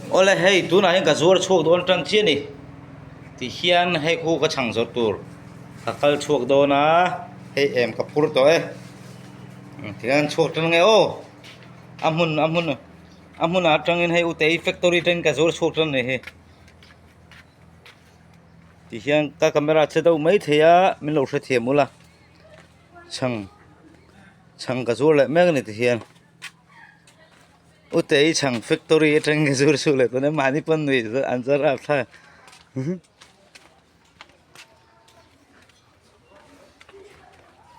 Awle hei tunah hian ka zuar chhuak dawn tan chiah a ni tihian hei khu ka chhang zawrh tur ka kal chhuak dawn a hei em ka phur tawh e tihian chhuak tan nge aw a hmun a hmun a hmunah atangin hei utei factory atangin ka zuar chhuak tan a ni hi tihian ka camera che deuh maithei a min lo hrethiam ula chhang chhang ka zuar leh mek a ni tihian. Utei chhang factory atangin ka zur chhuak leh tawh a mahni pawn nuih an zar a thla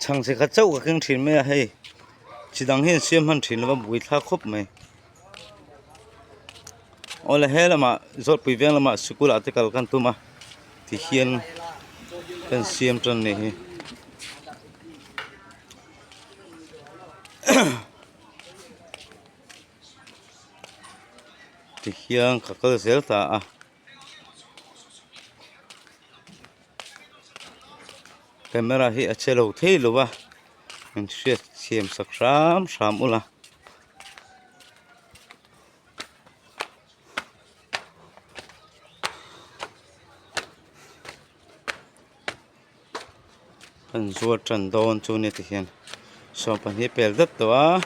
chhang chi khat chauh ka keng thin mai a hei chi dang hi an siam hman thin lova bui thlak khawp mai awle he lamah zawrhpui veng lamah sikul ah te kal kan tum a tihian kan siam tan a nih hi. Tihian ka kal zel ta a camera hi a che lo thei lo va min hriat thiam sak hram hram ula. Kan zuar tan dawn chu nia tihian 12 pel dat tawh a.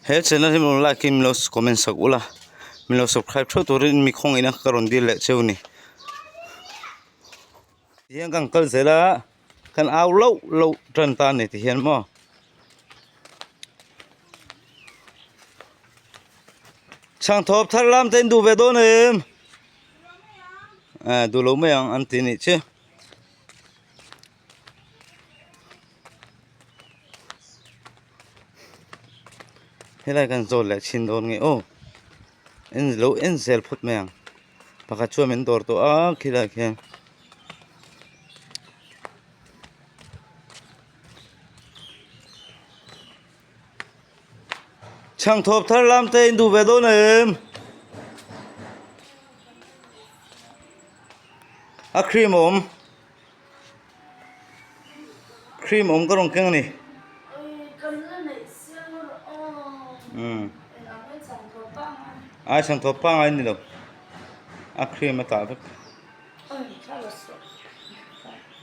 He channel hi min like in min lo comment sak ula min lo subscribe theuh turin mi khawngaihna ka rawn dil leh cheu a ni. Tihian kan kal zel a kan au loh loh tan ta a ni tihian maw. Chhang thawp thar lam te in duh ve dawn em? Eh duh lo mai ang an ti nih chu. Helai kan zawl leh chhin dawn nge aw. En lo en zel phawt mai ang. Pakhat chuan min dawr tawh a khilaiah khian. Chhang thawp thar lam te in duh ve dawn em? A cream a awm. Cream awm ka rawn keng a ni. Ai chhang thawp pangai ni lo. A cream a tah vek.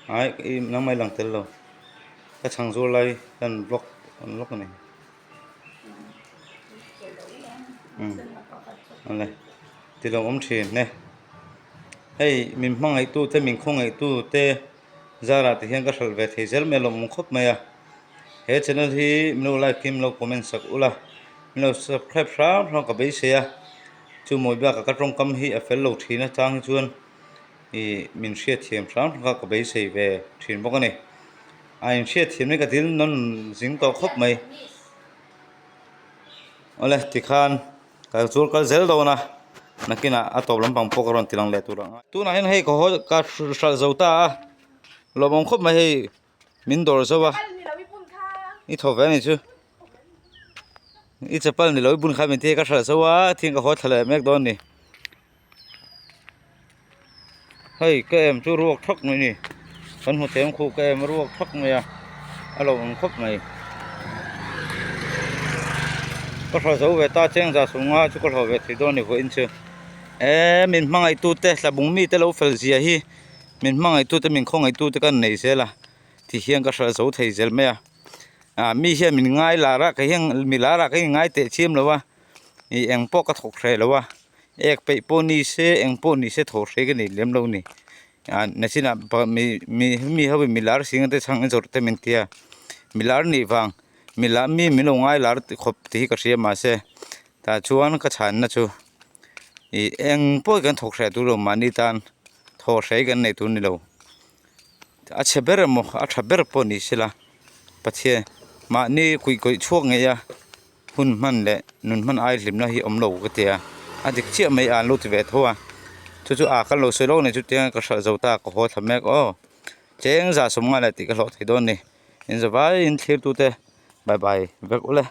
Ai nangmah i lang tel lo. Ka chhang zuar lai hian vlog an vlog a ni. Awle ti lo awm thin e. Hei min hmangaih tu te min khawngaih tu te zarah te hian ka hralh ve thei zel mai a lawmawm khawp mai a. He channel hi min lo like in min lo comment sak ula min lo subscribe hram hram ka beisei a. Chu mawi bakah ka tawngkam hi a fel lo thin atang hi chuan. Ih min hriatthiam hram hram kha ka beisei ve thin bawk a ni. A inhriatthiam hi ka dil nawn zing tawh khawp mai. Awle tikhan kal chu kal zel dawn a nakinah a tawp lampang pawh ka rawn ti lang leh tur ang a. Tunah hian hei ka haw ka hralh zo ta a lawmawm khawp mai hei min dawr zo a i thaw ve a ni chu i chapal ni lo i bun kha min ti a ka hralh zo a thing ka haw thla leh mek dawn a ni. Hei ka em chu ruak thak mai ni kan hmu thei ang khuh ka em ruak thak mai a a lo awm khawp mai ka hra zo ve ta cheng za sawmnga chu ka hlawh ve thei dawn a ni vawiin chu eee min hmangaih tute hlabung mite lo fel zia hi min hmangaih tute min khawngaih tute ka nei zel a ti hian ka hra zo thei zel mai a ah mi hian min ngai lar a kei hian mi lar ah ka inngai teh chiam lo a ih eng pawh ka thawk hreh lo a. Ek peih pawh ni se eng pawh ni se thaw hreh ka nei lem lo a ni ah nachinah mi mi mi ho in milar singa te chhang zawrh te min tia milar nih vang milar mi min lo ngai lar khawp tih hi ka hria mahse tah chuan ka chhanna chu ih eng pawh hi kan thawk hreh tur lo mahni tan thaw hreh kan nei tur a ni lo a chhe ber emaw a tha ber pawh ni sela Pathian mahni kuih kawih chhuak ngei a. Hun hman leh nun hman ai hlimna hi awm lo ka ti a, a dik chiah mai a an lo ti ve tho a, chu chu a kan lo sawi lawk ni chu tiang ka hralh zo ta ka haw thla mek aw, cheng za 50 leh tih ka hlawh thei dawn a ni, in zavaiin thlir tute bye bye vek ule.